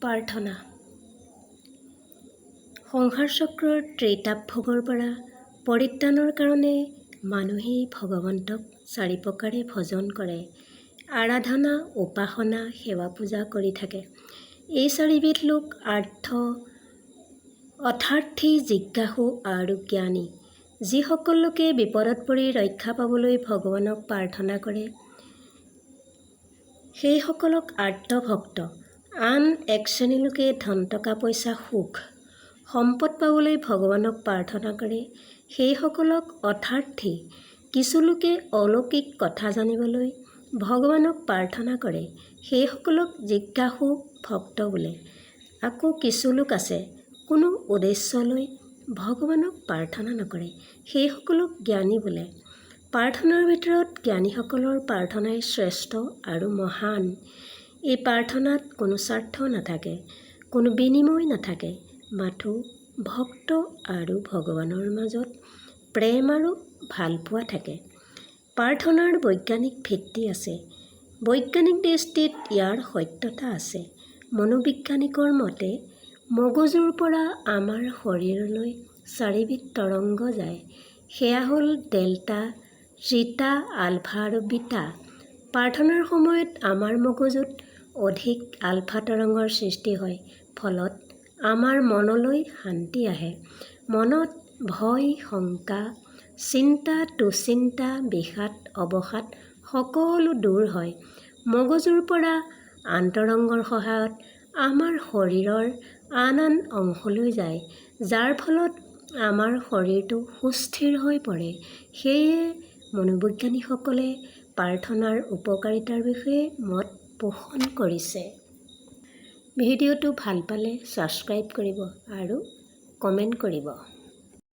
প্ৰাৰ্থনা। সংসাৰ চক্ৰৰ ত্ৰিতাপ ভোগৰ পৰা পৰিত্ৰাণৰ কাৰণে মানুহেই ভগৱন্তক চাৰি প্ৰকাৰে ভজন কৰে, আৰাধনা, উপাসনা, সেৱা, পূজা কৰি থাকে। এই চাৰিবিধ লোক আৰ্ত, অৰ্থাৰ্থী, জিজ্ঞাসু আৰু জ্ঞানী। যিসকল লোকে বিপদত পৰি ৰক্ষা পাবলৈ ভগৱানক প্ৰাৰ্থনা কৰে, সেইসকলক আৰ্তভক্ত। আন এক শ্ৰেণীৰ লোকে ধন, টকা পইচা, সুখ সম্পদ পাবলৈ ভগৱানক প্ৰাৰ্থনা কৰে, সেইসকলক অৰ্থাৰ্থী। কিছু লোকে অলৌকিক কথা জানিবলৈ ভগৱানক প্ৰাৰ্থনা কৰে, সেইসকলক জিজ্ঞাসু ভক্ত বোলে। আকৌ কিছু লোক আছে, কোনো উদ্দেশ্য লৈ ভগৱানক প্ৰাৰ্থনা নকৰে, সেইসকলক জ্ঞানী বোলে। প্ৰাৰ্থনাৰ ভিতৰত জ্ঞানীসকলৰ প্ৰাৰ্থনাই শ্ৰেষ্ঠ আৰু মহান। এই প্ৰাৰ্থনাত কোনো স্বাৰ্থ নাথাকে, কোনো বিনিময় নাথাকে, মাথো ভক্ত আৰু ভগৱানৰ মাজত প্ৰেম আৰু ভালপোৱা থাকে। প্ৰাৰ্থনাৰ বৈজ্ঞানিক ভিত্তি আছে। বৈজ্ঞানিক দৃষ্টিত ইয়াৰ সত্যতা আছে। মনোবৈজ্ঞানিকৰ মতে মগজুৰ পৰা আমাৰ শৰীৰলৈ চাৰিবিধ তৰংগ যায়। সেয়া হ'ল ডেল্টা, থিটা, আলফা আৰু বিটা। প্ৰাৰ্থনাৰ সময়ত আমাৰ মগজুত অধিক আলফা তৰংগৰ সৃষ্টি হয়, ফলত আমাৰ মনলৈ শান্তি আহে। মনত ভয়, শংকা, চিন্তা, দুশ্চিন্তা, বিষাদ, অৱসাদ সকলো দূৰ হয়। মগজুৰ পৰা আন তৰংগৰ সহায়ত আমাৰ শৰীৰৰ আন আন অংশলৈ যায়, যাৰ ফলত আমাৰ শৰীৰটো সুস্থিৰ হৈ পৰে। সেয়ে মনোবৈজ্ঞানিকসকলে প্ৰাৰ্থনাৰ উপকাৰিতাৰ বিষয়ে মত পোষণ কৰিছে। ভিডিঅ'টো ভাল পালে ছাবস্ক্ৰাইব কৰিব আৰু কমেণ্ট কৰিব।